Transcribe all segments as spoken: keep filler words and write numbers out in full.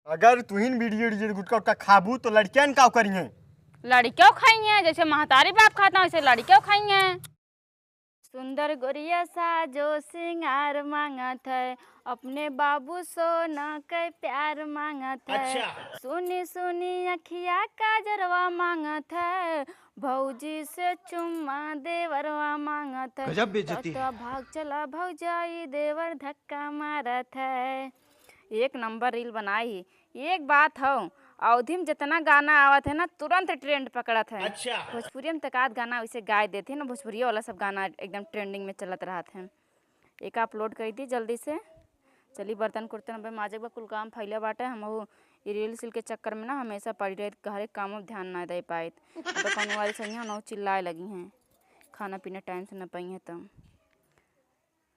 अगर तुहिन बीड़ी उड़ी गुटखा उटखा खाबू तो लड़कियन का करिहें? लड़कियों खाइहें, जैसे महतारी बाप खाता वैसे लड़कियों खाइहें। सुंदर गोरिया साजो सिंगार मांगत है, अपने बाबू सोना के प्यार मांगत है। अच्छा। सुनी सुनी अखिया काजरवा मांगत है, भौजी से चुम्मा देवरवा मांगत है। गजब बेइज्जती है। तो भाग चला भौजाई, देवर धक्का मारत है। एक नंबर रील बनाई ही। एक बात हौ, अवधी में जितना गाना आवत है ना, तुरंत ट्रेंड पकड़त है। अच्छा। भोजपुरी में तकात गाना वैसे गाय देते हैं ना, भोजपुरी वाला सब गाना एकदम ट्रेंडिंग में चलत रहत है। एक अपलोड कर दी जल्दी से। चली बर्तन कुर्तन अबे माजे के बा, कुल काम फैला बाटे। हम वो रील सील के चक्कर में ना हमेशा पड़ी रही, घरे काम में ध्यान ना दे पाइत। अब तो कौनो वाली सही है ना, चिल्लाए लगी हैं, खाना पीना टाइम से न पाई है तो।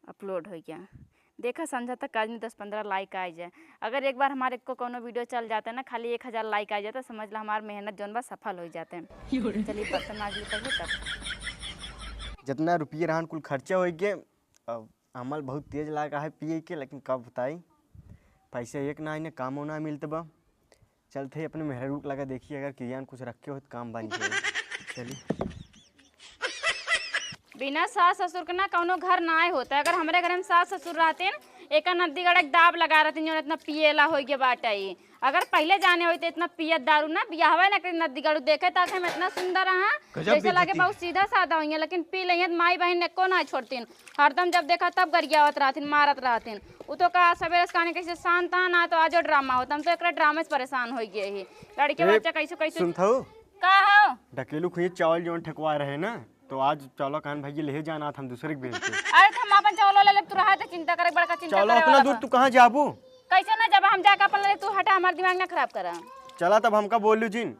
अपलोड हो गया। देखा संझा तक आदमी दस पन्द्रह लाइक आ जाए। अगर एक बार हमारे को कोनो वीडियो चल जाता है ना, खाली एक हजार लाइक आ जाता, समझ ला हमार मेहनत जौन बा सफल हो जाते हैं। चलिए बर्तन माज ली पहले तब। जितना रुपये रहन कुल खर्चा हो गए। अब अमल बहुत तेज लागा है पिए के, लेकिन कब बताई, पैसे एक ना आइने, कामो ना मिलत बा। चलते ही अपने मेहरारू के लगा देखिए, अगर किरियान कुछ रखे हो तो काम बन जाए। चलिए। बिना सास ससुर के ना कौनो घर ना होता। अगर हमरे घर में सास ससुर रहते न, एका नदीगढ़ एक दाब लगा रहते, जो इतना पिएला हो गया बाटे। अगर पहले जाने होई तो इतना पियत दारू ना बियाहवा ना करी नदीगढ़। देखे तक हम इतना सुंदर रहा, गजब जैसे लागे बेइज्जती। बहुत सीधा साधा होइए, लेकिन पी लेइए तो माई बहन एको ना छोड़तीन। हरदम जब देखा तब गरियावत रहथिन, मारत रहथिन। उ तो का सवेरे से कहानी कैसे शांत है ना, तो आजो ड्रामा होता। हम तो एकरा ड्रामे से परेशान हो गए ही। लड़के ए, बच्चा कैसे कैसे सुनत हऊ? का हो? ढकेलू खुइये चावल जौन ठेकवा रहे ना, तो आज चावल कान भैया ले जाना था, हम दूसरे के भेज दे। अरे तो हम अपन चावल ले लेब, तू रहा तो चिंता करे, बड़का चिंता चावल करे अपना वाला दूध बा। तू कहाँ जाबू? कैसे ना जब हम जाके अपन ले, तू हटा, हमार दिमाग ना खराब करा। चला तब हमका बोलू जिन,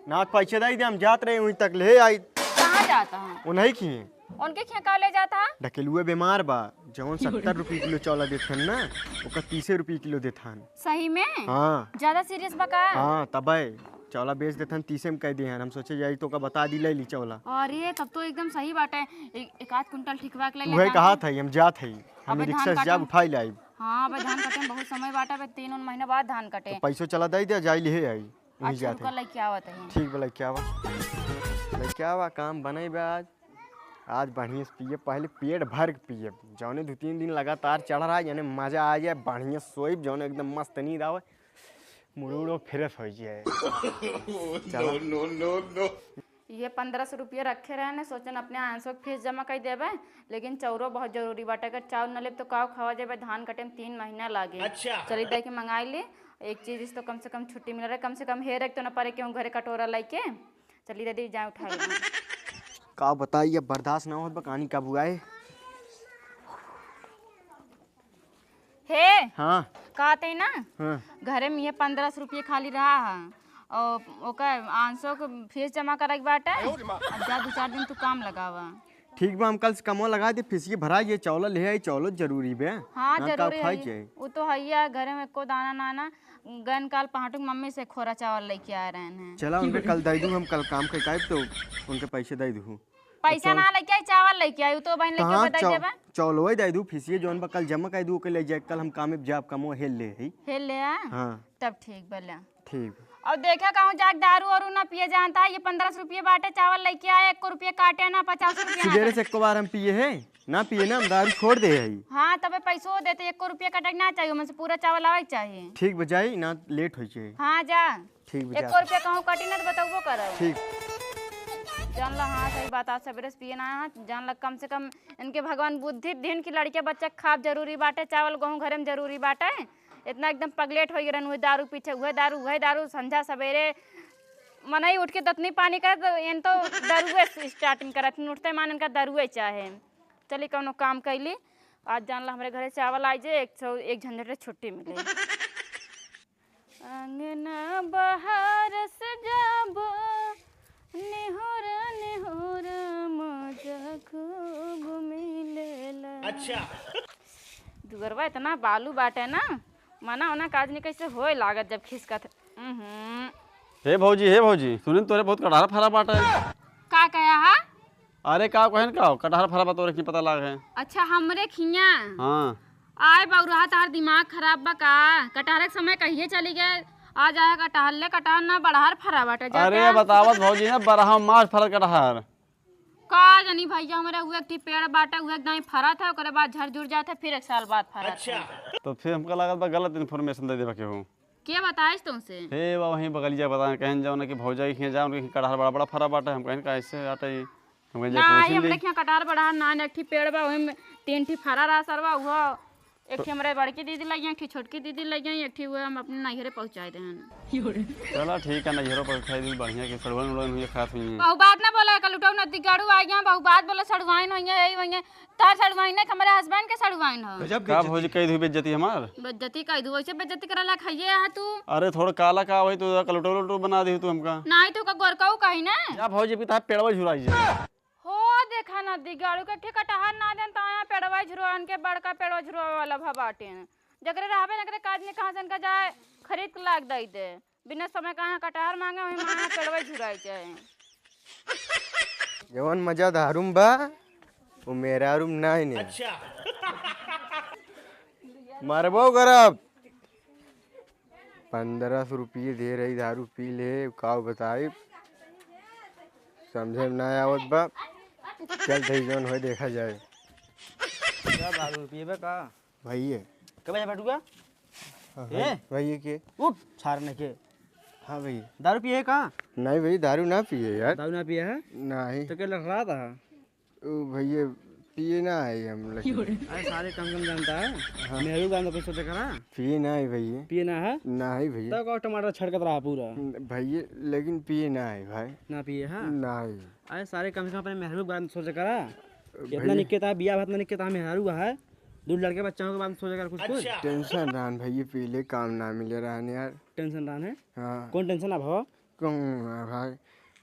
ना पैसे दे दे, हम जात रहे वहीं तक ले आई। कहाँ जाता है? उन्हीं की। उनके खें का ले जाता है? ढकेलुए बीमार बा, जौन सत्तर रुपये किलो चावल देत हन ना, ओकर तीसे रुपये किलो देत हन। सही में? हाँ। ज्यादा सीरियस बा का? हाँ, तबे चावल बेच देत हन, तीसे में कह दे हन। हम सोचे जाई तो का बता दी ले ली चावल। अरे तब तो एकदम सही बात है। ए-, एक आध कुंटल ठिकवा के ले उहे लेता कहा हूँ। था, हम जात है, हम अबे धान रिक्शा से काटे जाब में उठाई लाइब। हाँ, अबे धान काटे में बहुत समय बाटे, अबे तीन उन महीना बाद धान काटे। तो पैसो चला दे दे, जाई लिहे आई। वहीं अच्छा, जात रुका, है। लइके आवत है। ठीक बा, लइके आवा। लइके आवा, काम बने बा आज। आज बढ़िया से पिए, पहले पेट भर के पिए। जौने दो तीन दिन लगातार चढ़ रहा है, यानी मजा आ जाए, बढ़िया सोइब, जौने एकदम मस्त नींद आवे, मूड उड फ्रेश हो जाए। चला। No, no, no, no। ये पन्द्रह सौ रुपया रखे रहे ने, सोचन अपने आंसू के फीस जमा कर देबे, लेकिन चाउरो बहुत जरूरी बाटे। अगर चाउर न लेब तो का खावा जाबे, धान कटे में तीन महीना लागे। अच्छा। चली दे के मंगाई ले, एक चीज तो कम से कम छुट्टी मिल रहे, कम से कम हेरे के तो न पड़े केहू घरे कटोरा लेके। चली दे दी, जाए उठा ले। का बताई, अब बर्दाश्त ना होत बा, कहानी का बुआए। हे, हाँ। का ते ना? हाँ। घरे में ये पन्द्रह सौ रुपये खाली रहा है और ओकर आंसू के फीस जमा करे के बाटे। अब जा दो चार दिन तू काम लगावा। ठीक बा, हम कल से कमवा लगा दे, फीसिये भरा, ये चावल ले आई, चावल जरूरी बे। हाँ, ना का जरूरी खाई है। जाए? वो तो है ही है, घरे में एको दाना ना ना, गन काल पहाटू के मम्मी से खोरा चावल लेके आए रहे हैं। चला, उनके कल दे दू, हम कल काम के काइब तो उनके पैसे दे दू। पैसा तो ना लेके आई, चावल लेके आई, उ तो बहन लेके कहाँ बताई चाव-, देबे। चावल वही दे दू, फीसिये जौन बा कल जमा कर दू, ओके ले जाए, कल हम कामे जाब, कमो हेल ले है। हेल ले आ? हाँ। तब ठीक बा, ले। ठीक। और देखा कहूँ जाके दारू वारू ना पिए जानता है, ये पन्द्रह सौ रुपये बाटे, चावल लेके आए, एको रुपये काटे ना, पचास रुपये ना सुबेरे काटे। से एको बार हम पिए है, ना पिए ना, हम दारू छोड़ दे है। हाँ, तबे पैसो देते, एको रुपये कटे के ना चाहिए, ओमे से पूरा चावल आवे के चाहिए। ठीक बा, जाई ना, लेट हो जाए। हाँ, जा। ठीक बा, एको जा। रुपया कहूँ कटी ना तो बतौबो करब। ठीक। जान ला, हाँ, सही बात, आज सवेरे से पिए ना है, जान ला, कम से कम इनके भगवान बुद्धि दिन की लड़के बच्चा खाब जरूरी बाटे, चावल गेहूँ घरे में जरूरी बाटे। इतना एकदम पगलेट हो गए रहन, उहे दारू पीछे, उहे दारू, उहे दारू, संझा सवेरे मनई उठ के दतनी पानी करे तो इन तो दारुए से स्टार्टिंग करत, उठते मान इनका दारुए चाहे। चली कौनो काम कैली, आज जान ला हमरे घरे चावल आई जे, एक सौ एक झंझट से छुट्टी मिले। अंगना बहार सजाबो, निहोरा निहोरा मजा खूब मिलेला। अच्छा। दुअरवा इतना बालू बाटे ना, मना ओना काज नहीं कैसे होए लागत जब खिसकत। उहुं। हे भौजी, हे भौजी, सुने तोरे बहुत कटहर फरा बाटे। का कहा हा? अरे का कहन का हो, कटहर फरा बा तोरे की पता लाग है। अच्छा, हमरे खिया? हाँ। आय बौरहा, तोहार दिमाग खराब बा का? कटहर के समय कहिए चली गए, आ जाए कटहर ले, कटहर ना बड़हर फरा बाटे, जाके अरे आ। बतावत भौजी ना, बरहा मास फरत कटहर। का जानी भैया, हमरे उ एक ठी पेड़ बाटे, उ एक दाई फरत है, ओकरे बाद झड़ झुड़ जात है, फिर एक साल बाद फरत है। तो फिर हमका लागत बा गलत information दे देबा केहू। के बताइस तुमसे? हे बा, वहीं बगलिया बता, कहन जाओ ना कि भौजाई के जाओ, उनके कटहर बड़ा बड़ा फरा बाटे। हम कहन कैसे आटे? हम कहन ना, जाके पूछ ही ली। हमरे यहाँ कटहर बड़ा ना, एक ठी पेड़ बा, वही में तीन ठी फरा रहा सरवा, वो एक ठी हमरे बड़की दीदी लगी, एक ठी छोटकी दीदी लगी, एक ठी वो हम अपने नैहरे पहुँचाए देहन। चला ठीक है, नैहरो पहुँचाए दी, बढ़िया के सड़ुआइन उड़ुआइन हुई, खात हुई। बहु बात ना बोला, कल उठाऊ नदी गाड़ू आ गया, बहु बात बोला, सड़ुआइन हुई है, यही हुई है। तार सड़ुआइन है, हमारे husband के सड़ुआइन हो। गजब का बेइज्जती। भौजी कह दी बेइज्जती हमार? बेइज्जती कह दू, वैसे बेइज्जती करे ला खाइए यहाँ तू। अरे थोड़ा काला का वही तो कलुटो उलटो बना दी तू हमका। नहीं तो का गोरकाऊ कही ना। क्या भौजी पिता पेड़वा झुराई जाए। हो देखा ना दिगाड़ू के ठीक कटहर ना देन तो यहाँ पेड़वा झुरवान के बड़का पेड़वा झुरवा वाला भा बाटे। जकरे रहबे जकरे काज नहीं कहाँ से इनका जाए खरीद के लाग दई दे। बिना समय का यहाँ कटहर मांगे, वहीं माँ यहाँ पेड़वे झुराई जाए। जवन मजा दारू में बा, वो मेहरारू में नाई ने। अच्छा। मरबो करब। पन्द्रह सौ रुपये दे रही, दारू पी ले, का बताई, समझे में ना आवत बा। चल, धई जौन होए, देखा जाए। क्या दारू पिएबे का? भैया। कबे जा बेटुआ? हाँ, ए? भैया के? उठ, छाड़ने के। हाँ भैया। दारू पिए का? नहीं भैया, दारू ना पिए यार। दारू ना पिए है? नहीं। तो क्या लड़खड़ात है? ओ भैया, पिए ना है हम लड़के। अरे सारे काम कम जानता है। हाँ। मेहरू गांव का पैसा चक्कर है? पिए ना है भैया। पिए ना है? ना है भैया। तो का टमाटर छड़कत रहा पूरा। न-, भैया, लेकिन पिए ना है भाई। ना पिए है? ना है। अरे सारे कम से कम अपने मेहरू के बारे में सोचा करा। इतना भैया। निके ता बिया भात ना निके ता मेहरू है। दो लड़के बच्चा के बारे में सोचा करा कुछ कुछ। अच्छा। Tension रहन भैया, पहले काम ना मिले रहन यार। Tension रहन है? हाँ। कौन tension अब हो? कौन है भाई?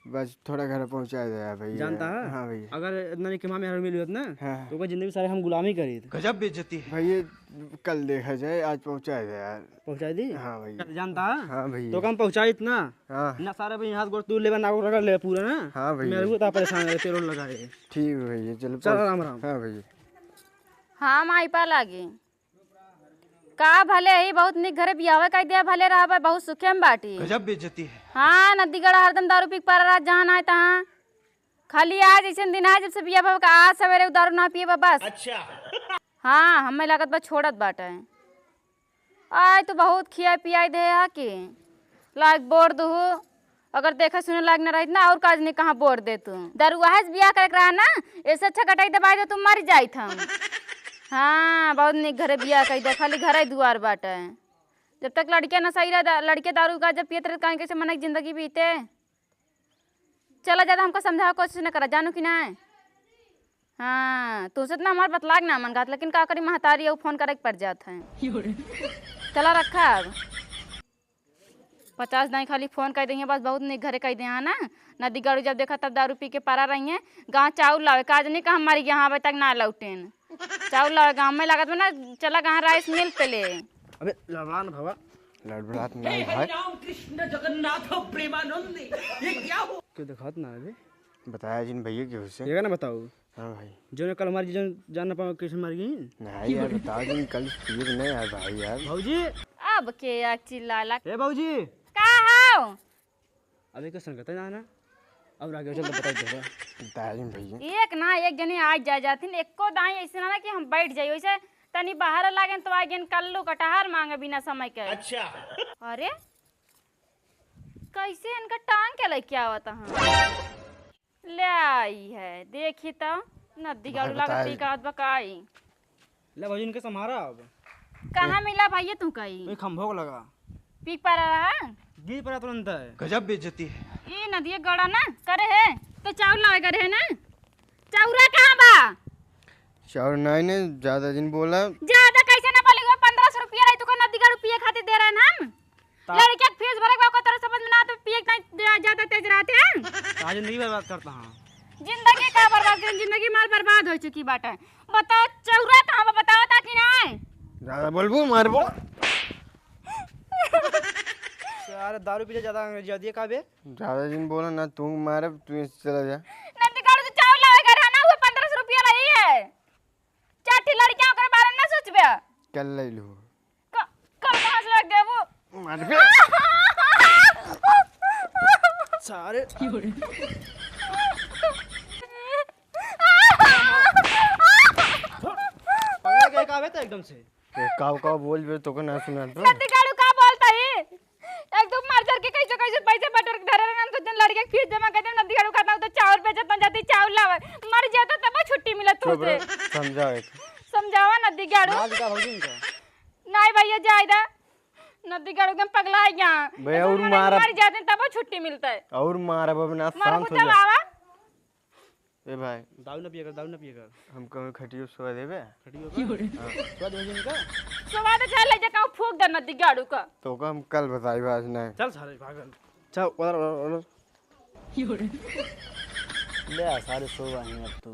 बस थोड़ा घर पहुँचा दे यार भैया। जानता है? हाँ भैया। अगर इतना निके माँ मेहरू मिली होत ना, हाँ। तो ओकर जिंदगी सारे हम गुलामी करीत। गजब बेइज्जती है। भैया, कल देखा जाए, आज पहुँचा दे यार। पहुँचाई दी? हाँ भैया। जानता है? हाँ भैया। तो काम पहुँचाई इतना? हाँ। ना सारा भी हाथ गोड़ तू लेबे, ना रगड़ ले पूरा ना। हाँ भैया। मेरे को तो परेशान है, पेरोल लगा है। ठीक है भैया, चलो चल, पहुँच-, राम राम। हाँ भैया। हाँ, माई पा लागी। का भले ही बहुत निक घरे बियाह कई दिया, भले रहबे, बहुत सुखे में बाटी। गजब बेइज्जती है। हाँ, नदीगढ़ हरदम दारू पी के परा रहा, जहाँ ना है तहाँ। खाली आज ऐसे दिन आए, जब से बियाह भा का, आज सवेरे उ दारू ना पिए बा, बस। अच्छा। हाँ, हमें लागत बा छोड़त बाटे। आय तो बहुत खियाई पियाई दे हा कि लायक बोर दुहु, अगर देखे सुने लायक न रहित ना, और काज नहीं कहाँ बोर दे तू। दारू वहे से बियाह करे के रहा ना, ऐसे अच्छा कटाई दबाई दे तू मर जाइत हम। हाँ, बहुत निक घरे बियाह कई दे, खाली घरे दुआर बाटे। जब तक लड़के नसाई रह दा-, लड़के दारू गांजा पियत रहे, काहे कैसे मनई के जिंदगी बीते? चला ज्यादा हमका समझावे कोशिश न करा, जानू कि नाय? हाँ, तुमसे इतना हमार बतलाक ना मन कहत, लेकिन का करी, महतारी अउ फोन करे के पड़ जात है। चला रखा अब। पचास दाई खाली फोन कर देंगे, बस बहुत निक घरे कर दे, हाँ ना? नदी गाड़ू जब देखा तब दारू पी के परा रही हैं। गाँव चाउर लावे, काज नहीं का हमारी यहाँ अबे तक ना लौटेन। चाउर लावे गाँव में लागत में ना, चला गाँव राइस मिल पे ले। अबे लड़बड़ा ना भवा। लड़बड़ात नहीं भाई। राम कृष्ण जगन्नाथ प्रेमानंद, ये क्या हो? क्यों दिखात ना अबे? बताया जिन भैया के उसे। ये का ना बताओ? हाँ भाई। जो ने कल हमारी जो जान ना पाओ कैसे मर गई? नहीं यार, बताओ जिन कल पिए नहीं यार भाई यार। भौजी। अब के यार चिल्लाला? ए भौजी। का हाव? अबे के संगत है ना, ना? अब आगे चल तो बताई देबा। बताया जिन भैया। एक ना एक जने आ जा जाथिन, एको दाई ऐसे ना, ना कि हम बैठ जाई, वैसे तनी बाहर लागेन तो आगेन कल्लू कटहर मांगे बिना समय के। अच्छा। अरे, कैसे इनका टांग के लेके आवत हैं? ले आई है, देखी तो, नदी गाड़ू लागत बताई। पी का आवत बा काई। ले भौजी, इनके संभारा अब। कहाँ मिला भैया तू कई? वही खंभो को लगा। पीक पारा रहा? गिर पड़ा तुरंत है। गजब बेइज्जती है। ई नदिया गड़ा ना करे है, तो चाउर लावे करे है ना? चाउरा कहाँ बा? चाउर नहीं ने, ज्यादा जिन बोला। ज्यादा कैसे ना बोली, वो पन्द्रह सौ रुपया रही, तुका नदी गाड़ू पिए खातिर दे रहे हैं हम। ता- लड़के के फीस भरे के बा, ओकर तोरा समझ में ना, तो पिए के नहीं जा-, ज्यादा तेज रहते हैं। आज जिंदगी बर्बाद करता हूँ। जिंदगी का बर्बाद करें, जिंदगी मार बर्बाद हो चुकी बाटे। बताओ, चौरा कहाँ बा? बताओ ता कि नहीं? ज्यादा बोलबू, मारबो। सारे दारू पीले ज्यादा अंग्रेजी आती है का बे? ज्यादा जिन बोला ना, तू मारब, तू यहाँ से चला जा। नंद गाड़ू तो चावल लावे घर है ना, वो पन्द्रह सौ रुपया रही है। चार ठी लड़कियां ओकरे बारे में ना सोचबे। कल ले लू। क-, कल कहाँ से लग गए वो? मारबे। सारे। पगला गए का बे तो एकदम से? ए, काव काव बोल बे, तोके ना सुनात बा। नद्दी गाड़ू का बोलता ही? एकदम मर जर के कैसे कैसे पैसे बटोर के धरे रहन, तो दिन लड़के के फीस जमा कर दे, नद्दी गाड़ू खाता हूँ तो चाउर बेचत न जाती, चाउर लावे। मर जाता तब छुट्टी मिलत चुप तुमसे। रह, समझाओ एक। समझावा नद्दी गाड़ू। मार दी का भौजी इनका? नहीं भैया, जाए दा। नद्दी गाड़ू एकदम पगला है यहाँ। भैया, ऐसा और मर, मारा। मर जाते तब छुट्टी मिलता है। और मारा बाबा ना, मर शांत हो बुता जा। बाबा। ए भाई, दारू न पिया कर, दारू न पिया कर। हम कहूँ खटियो सोवा देबे? खटियो का? हाँ। सोवा दे जिनका? सोवा दे, चल ले जा, कहूँ फूक दे नद्दी गाड़ू का। तो का हम कल बताई आज नहीं। चल सारे पागल। चल, उधर, उधर, उधर। ले आ, सारे सोवा ही अब तू।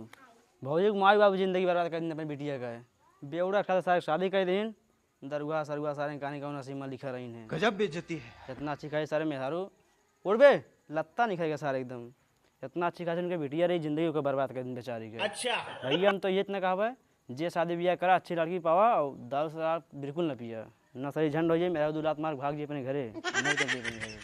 भौजी के माई बाबू जिंदगी बर्बाद कर दिन अपने बिटिया का है। बेवड़ा खातिर सारे शादी कर दिन। दरुआ सरुआ सारे कहानी कौन नसीब में लिखा रही हैं। गजब बेइज्जती है। इतना अच्छी खाई सारे मेहरारू। उड़ बे, लत्ता निकल गया सारे एकदम। इतना अच्छी खासी उनके बिटिया रही, जिंदगी को बर्बाद कर दिन बेचारी के। अच्छा। भैया हम तो ये इतना कहबे, जे शादी ब्याह करा, अच्छी लड़की पावा और दारू शराब बिल्कुल ना पिया, ना सही झंड हो जाए, मेरा दो लात मार भाग जाए अपने घरे, मर कर दे अपने घरे।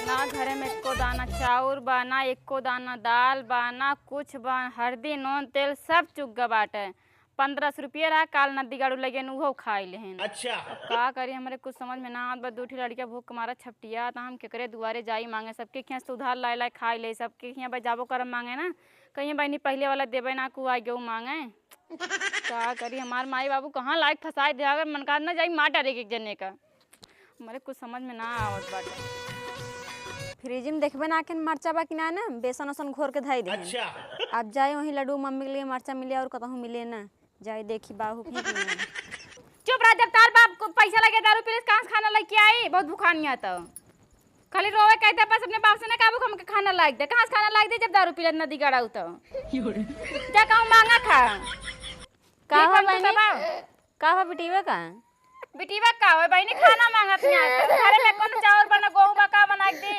ना घरे में एको दाना चाउर बा, ना एको दाना दाल बा, ना कुछ बा, हरदी नून तेल सब चुक गा बाटे। पन्द्रह सौ रुपया रहा, काल नद्दी गाड़ू लगे न, उहो खाई लेहेन। अच्छा। अब का करी, हमरे कुछ समझ में ना आवत बा। दू ठी लड़किया भूख के मारा छपटिया, त हम केकरे दुआरे जाई मांगे? सबके खियाँ से उधार लाए लाए खाई ले, सबके खियाँ भाई जाबो करम मांगे ना, कहिए बहिनी पहिले वाला देबे ना, कुआ गेहूँ मांगे। का करी, हमार माई बाबू कहाँ लायक फंसाए दे, अगर मन का ना जाई मार डारे एक जने का। हमरे कुछ समझ में ना आवत बाटे। फ्रिज में देखबे ना कि मरचा बा कि ना, ना बेसन ओसन घोर के धई दे। अच्छा। अब जाए वहीं लड्डू मम्मी के लिए मरचा मिले और कतहूँ मिले ना, जाए देखी बाहू फेंक में। चुप रह, जब तार बाप को पैसा लगे दारू पी ले, कहाँ से खाना लेके आई? बहुत भुखानी है तो। खाली रोवे कहते बस अपने बाप से ना काबू हमके खाना लाग दे। कहाँ से खाना लाग दे जब दारू पी ले नदी गड़ाऊ तो? जा कहूँ मांगा खा। का एक हो हम तो बहिनी? दबाओ। का हो बिटिया का? बिटिया का हो बहिनी, खाना मांगत नहीं आते। घरे में कौन चावल बना, गेहूं बा, का बना के दी?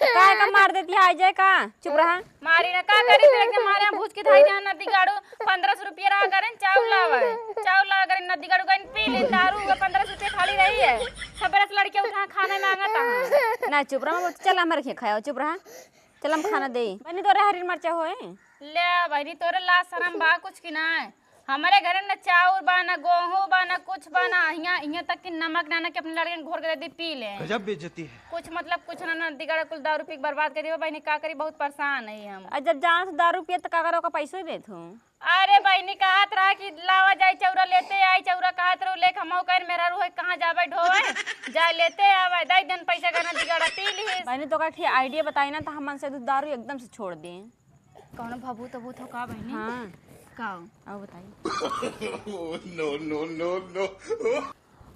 काहे का मार देती है, आ जाए का? चुप रहा। मारी ना, का करी फिर एकदम मारे यहाँ भूज के धाई जान नदी गाड़ू। पन्द्रह सौ रुपया रहा करें, चाउर लावे। चाउर लावे करें नदी गाड़ू, गइन पी ले दारू, वो पन्द्रह सौ रुपया खाली रही है। सबेरे से लड़के उठा खाना मांगत है। ना चुप रहा, चल हमारे खेत खाओ, चुप रहा। चल हम खाना दे। बहिनी तोरे हरी मरचा होए? ले बहिनी, तोरे लाज शरम बा कुछ कि ना? हमरे घरे न चाउर बा, न गेहूं बा, न कुछ बा, न हियां, हियां तक कि नमक ना, ना कि अपने लड़कन के घोर के दे दी, पी ले। गजब बेइज्जती है। कुछ मतलब कुछ ना, ना दिगड़ा कुल दारू पी के बर्बाद कर दिया बहिनी, का करी, बहुत परेशान है हम। आ जब जान से दारू पिए त का करो, का पैसो ही देत हो? अरे बहिनी, कहत रहा कि लावा जाए चौरा लेते आई, चौरा कहत रहो लेके हमहू कहें मेहरारू है कहाँ जाबे ढोवे, जाए लेते आवे, दई दिन पैसा का ना दिगड़ा पी ली। बहिनी तो का ठीक आइडिया बताई ना, तो हमन से दारू एकदम से छोड़ दे। कौनो भभूत अभूत हो का बहिनी? हाँ। का हो? आओ बताई। No, no, no, no।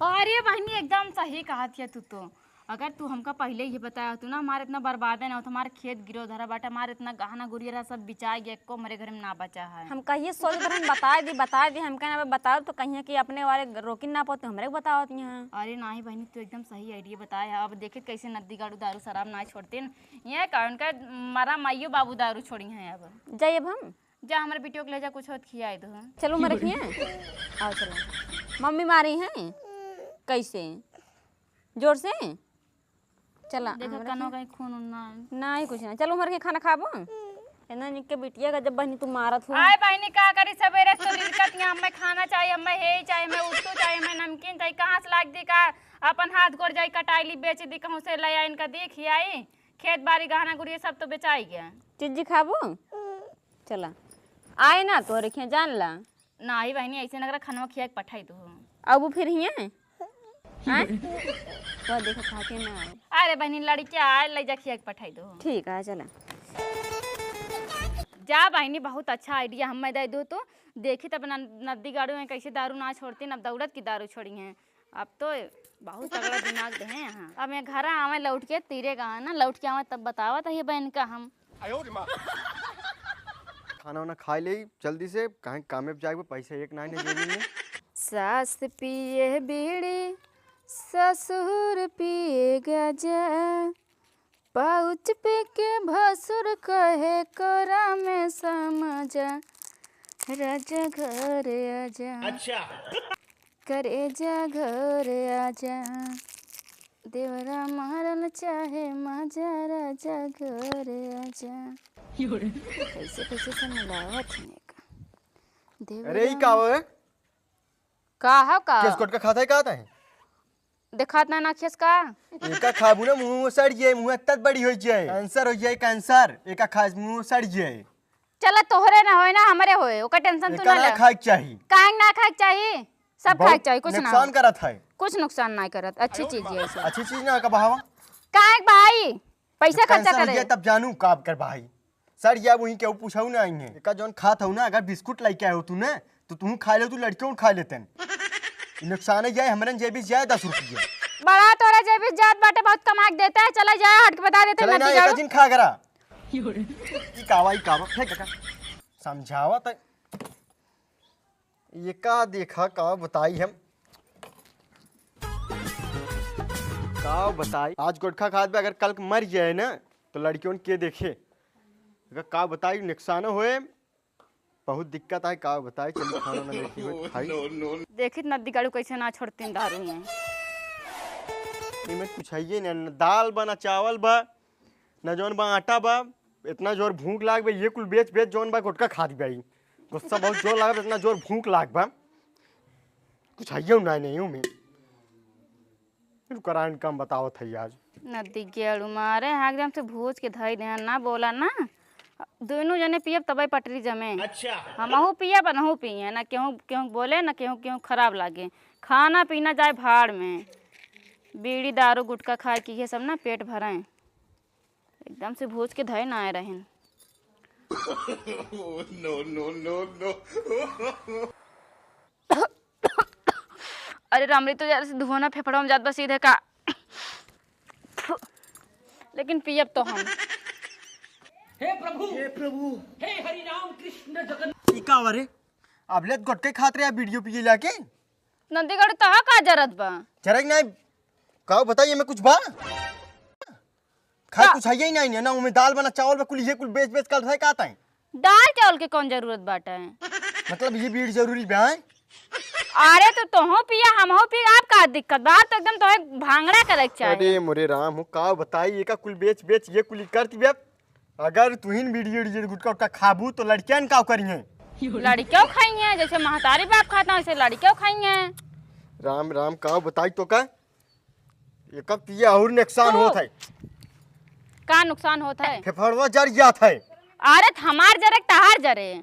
अरे बहिनी एकदम सही कहत हिया तू तो। अगर तू हमका पहिले ये बताया होतू ना, हमार इतना बर्बादे ना होत, हमार खेत गिरो धरा बाटे, हमार इतना गहना गुरिया रहा सब बिचाई गया, एको हमरे घर में ना बचा है। हम कहिए सोच रहे हम बताए दी, बताए दी, हम कहना अब बताओ तो कहिए कि अपने वाले रोकिन ना पाते, हमरे को बतावत यहाँ। अरे नाही बहिनी, तू एकदम सही आइडिया बताया है। अब देखित कैसे नद्दी गाड़ू दारू शराब ना छोड़तीन, ये का उनका मरा माइयो बाबू दारू छोड़ी हैं अब। जाइए अब हम। जा, हमरे बिटियो के ले जा, कुछ होत खियाए दो। चलो, मैं रखिए। आओ, चलो। मम्मी मारी हैं? कैसे? जोर से? चला, देखा, हमरा कनो के कहीं खून उन ना। नहीं, कुछ ना। चलो, हमारे के खाना खाबो? इतना निक के बिटिया का जब बहिनी तू मारत हो। आए बहिनी, का करी, सबेरे से तो लिखत ही, हमें खाना चाहिए, हमें हे चाहिए, हमें उत्तू चाहिए, हमें नमकीन चाहिए। कहाँ से लाग दी का? अपन हाथ गोड़ जाई, कटाई ली, बेच दी, कहूँ से ले आई, इनका दी, खियाई। खेत बाड़ी, गहना गुरिया सब तो बेचाई गया। चिज्जी खाबो? चला। आए ना तोरे खिया जान ला। नाही बहिनी, ऐसे नगरा खनवा खिया के पठाई दो। अब फिर हिया? हाँ? तो देखो खा के ना आए। अरे बहिनी, लड़के आए, ले जा खिया के पठाई दो। ठीक है, चला। जा बहिनी, बहुत अच्छा आइडिया हमें दे दो तो। देखी तब न-, नद्दी गाड़ू में कैसे दारू ना छोड़ती, अब दौड़त की दारू छोड़ी हैं। अब तो बहुत तगड़ा दिमाग दे हैं यहाँ। अब मैं घर आवे लौट के तीरे गाँव ना, लौट के आवे तब बतावत है बहन का हम। खाना वाना खाई ले जल्दी से, कहीं कामे पे जाए, पैसा एक ना आने जेबी में। सास पिए बीड़ी, ससुर पिए गाजा, पाउच पी के भसुर कहे कोरा में समा जा, राजा घर आजा। अच्छा। करेजा घर आजा। देवरा मारल चाहे माजा, राजा घर आजा। कैसे कैसे से मिलावत हैं का। देवरा अरे, ई का हो रे? का हो का? केस कोट का खाता है, का है? देखात ना, ना खेस का? एका खाबू ना, मुंह सड़ जाए, मुंह तत बड़ी हो जाए, कैंसर हो जाए, कैंसर। एका खाए मुंह सड़ जाए। चला, तोहरे ना होए ना, हमरे होए, ओकर टेंशन तू एका ना ना ले। खाए के चाही। काहे ना खाए के चाही? सब बहुत खाए के चाही, कुछ ना नुकसान हो। करत है। कुछ नुकसान ना करत, अच्छी चीज है सब। अच्छी चीज ना का बहावा। काहे के भाई? पैसा जब खर्चा कैंसर हो करे। जाए तब जानू का कर भाई। सर, या वहीं केहू पूछऊ ना आई है। एका जौन खात हऊ ना, अगर बिस्कुट लेके आए हो तू ना, तो तू खा ले, तू लड़कियों खा लेते हैं। नुकसान है जाए, हमरन जेबी जाए दस रुपये। बड़ा तोरा जेबी जात बाटे, बहुत कमा के देता है, चला जाए, हट के बता देते चला ना, नदी एका जाओ। जिन खा करा। ई कावा, ई कावा, फेंक का। समझावा त। ये का देखा, का बताई हम। का बताई, आज गोटखा खात बा, अगर कल के मर जाए ना, तो लड़कियों के देखे। एका का बताई, नुकसान होए, बहुत दिक्कत आए, का बताई, चली खाना ना देखी होए, खाई। देखित नदी गाड़ू कैसे ना छोड़तीन दारू में। इमे कुछ है ये ना, न दाल बा, ना चावल बा, ना जौन बा आटा बा। इतना जोर भूख लाग बा, ये कुल बेच बेच जौन बा गोटका खा दी भाई। गुस्सा बहुत जोर लाग बा, इतना जोर भूख लाग बा। कुछ है ये ना, नहीं हूँ मैं। रुकरान काम बतावत है आज। नदी गेड़ू मारे, हाँ, एकदम से भूज के धई दे, ना बोला ना। दोनों जने पियब तबे पटरी जमे। अच्छा। हमहू पियब, नहू पिए, ना केहू, केहू बोले, ना केहू, केहू खराब लागे। खाना पीना जाए भाड़ में। बीड़ी, दारू, गुटखा खाए के, ये सब ना पेट भरे। एकदम से भूज के धए ना आए रहेन। No, no, no, no। अरे रामरी, तो जरा से धुआं ना फेफड़ा में जात बा सीधे का। लेकिन पियब तो हम। हे प्रभु, हे प्रभु, हे हरि राम कृष्ण जगन्नाथ। ई का रे? अब ले गोटके खात रहे, वीडियो पिए लाके। नंदीगढ़ तहा का जरत बा? जरा ही नहीं, का बताइए, मैं कुछ बा? खाए का? कुछ है ही नहीं, ना उमे दाल बा, ना चावल बा, कुल ये कुल बेच बेच कल रहे का ताई? दाल चावल के कौन जरूरत बाटे? मतलब ये बीड़ी जरूरी बा, हैं? अरे तो तोहो पिया, हमहू पिया, आप का दिक्कत बा? आप तो एकदम तोहे भांगड़ा करे के चाही। अरे मोरे राम हो, का बताई, ये का कुल बेच बेच ये कुल करती बे। अगर तुहिन बीड़ी उड़ी गुटखा उटखा खाबू तो लड़कियन का करिहें? लड़कियों खाइहें, जैसे महतारी बाप खाता वैसे लड़कियों खाइहें। राम राम, का बताई तो का? एकर पिए और नुकसान तो होत है। का नुकसान होत है? फेफड़वा जर जात है। अरे त हमार जरे, तहार जरे।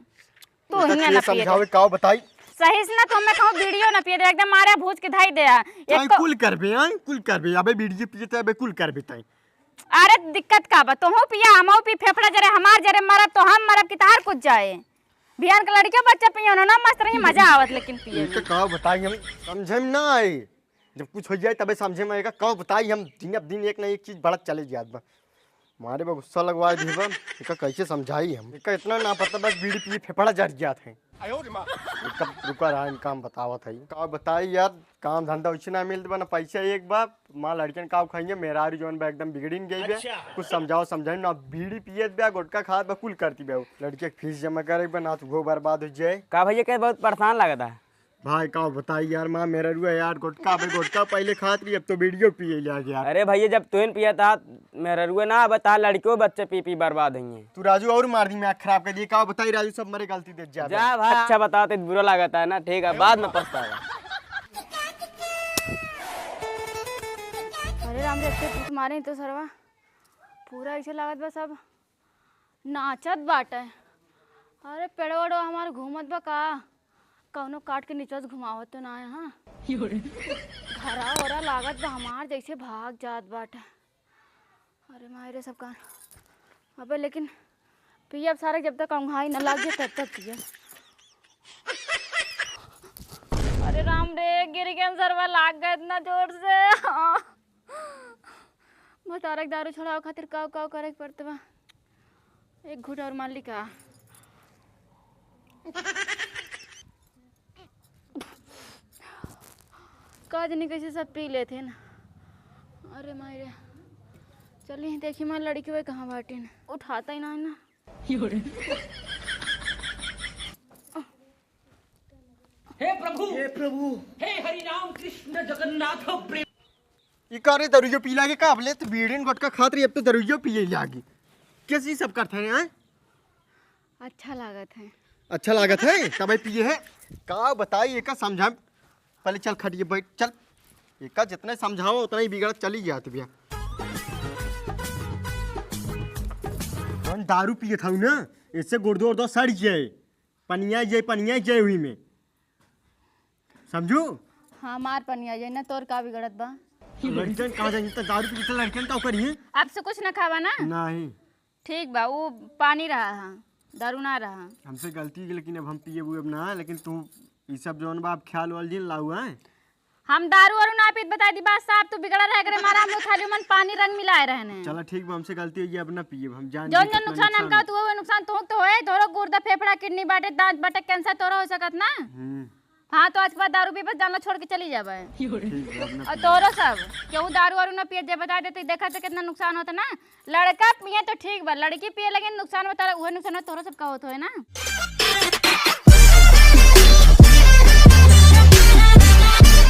तू एकर हियां के ना पिए दे। समझावे, का बताई? सही से ना तो मैं कहूँ बीड़ियो ना पिए दे, एकदम मारे भूज के धाई दे। एक आई तो कुल करबे, आई कुल करबे, अबे बीड़ियो पिए त अबे कुल करबे ताई। अरे दिक्कत का बा? तोहू पिया, हमहू पी, फेफड़ा जरे हमार जरे, मरब तो हम मरब कि तहार कुछ जाए? बिहान के लड़कियों बच्चा पिए, उन्होंने मस्त रही, मजा आवत लेकिन पिए एकर में। का बताई हम, समझे में ना आई। जब कुछ हो जाए तबे समझे में आएगा। का बताई हम, दिन अब दिन एक ना एक चीज बढ़त चले जात बा। मारे बा गुस्सा लगवा दी बा। एका कैसे समझाई हम? एका इतना ना पता बस बीड़ी पिए फेफड़ा जर जात है। एका रुका रहा, इनका हम बतावत है। का बताई यार, काम धंधा वैसे ना मिलत बा, ना पैसा एक बा। माँ लड़कन का खाइए, मेहरारू जौन बा एकदम बिगड़िन गई बे। अच्छा। कुछ समझाओ समझाई ना, बीड़ी पियत बा, गुटखा खात बा, कुल करती बा। लड़के के फीस जमा करे बा, ना तो वो बर्बाद हो जाए। का भैया, के बहुत परेशान लगता है? भाई का बताई यार, माँ मेहररुआ यार, गुटखा पे गुटखा पहले खात रही, अब तो बीड़ियो पिए लाग यार। अरे भैया, जब तुहिन पिया था मेहररुआ ना, अब ता लड़कियों बच्चे पी पी बर्बाद हुई हैं। तू राजू और मार दी, मैं खराब कर दिए। का बताई राजू, सब मरे गलती दे जा। जा भाई, अच्छा बताओ तो बुरा लगता है ना, ठीक है, बाद में पछतावा। अरे राम रे, इतने भूत मारे तो सरवा पूरा ऐसे लागत बा सब नाचत बाटे। अरे पेड़वा वेड़वा हमार घूमत बा का? कौनो काट के नीचे से घुमावत तो ना है, हाँ? घरा ओरा लागत बा हमार जैसे भाग जात बाटे। अरे माई रे सब कान। अबे लेकिन पियब सारे जब तक औंघाई न लाग जाए तब तक पियब। अरे राम रे, गिर गए सरवा, लाग गए इतना जोर से। हाँ। भतारक दारू छोड़ावे खातिर काव काव करे के पड़त बा। एक घूंट और मार ली का? का जानी कैसे सब पी लेते हैं ना। अरे माई रे, चली देखी माँ लड़की वही कहाँ बाटिन, उठाता ही ना है ना। हे प्रभु, हे प्रभु, हे हरि राम कृष्ण जगन्नाथ प्रेम। ई का रे, दरुइयो पी लागे का? अब ले तो बीड़ीन गुटखा खात रही, अब तो दरुइयो पिए लागी। कैसी सब करत है, हैं? अच्छा लागत है। अच्छा लागत है, तबे पिए है। का बताई, एका समझा। पहले चल खटिए बैठ, चल। एका जितने समझाओ, उतना ही बिगड़त चली जात बिया। जौन दारू पिए था ना, इससे गुर्दो उर्दो सड़ जाए, पनिया जाए, पनिया जाए हुई में। समझू? हाँ, मार पनिया जाए ना, तोर का बिगड़त बा? लड़कियन कहाँ जाएंगी? तो दारू पी के लड़कियन का करिए? अब से कुछ ना खावा ना? नहीं। ठीक बा, ऊ पानी रहा है, दारू ना रहा। हमसे गलती की, लेकिन अब हम पिए हुए अब ना, लेकिन तू ई सब जौन बा, अब ख्याल वाल जिन लाऊ है। हम दारू वारू ना पीत, बता दी बात साफ, तू बिगड़ा रहे करे, मारा हम लोग खाली मन पानी रंग मिलाए रहने। चला ठीक बा, हमसे गलती हुई, अब ना पिए, हम जान जौन गए जौन कितना नुकसान हमका, नुकसान। तू वो नुकसान तोहक तो होए, तोरो गुर्दा, फेफड़ा, किडनी बाटे, दांत बाटे, कैंसर तोरो हो सकत ना। हम्म। हाँ, तो आज के बाद दारू पीबे, जान लो, छोड़ के चली जाबे। ठीक बा, अब ना और पिए। तोरो सब, केहू दारू वारू ना पिए, जे बता देते, देखा तो कितना नुकसान होता ना। लड़का पिए तो ठीक बा, लड़की पिए लगे नुकसान बता, उहे नुकसान तोरो सब का होत होए ना।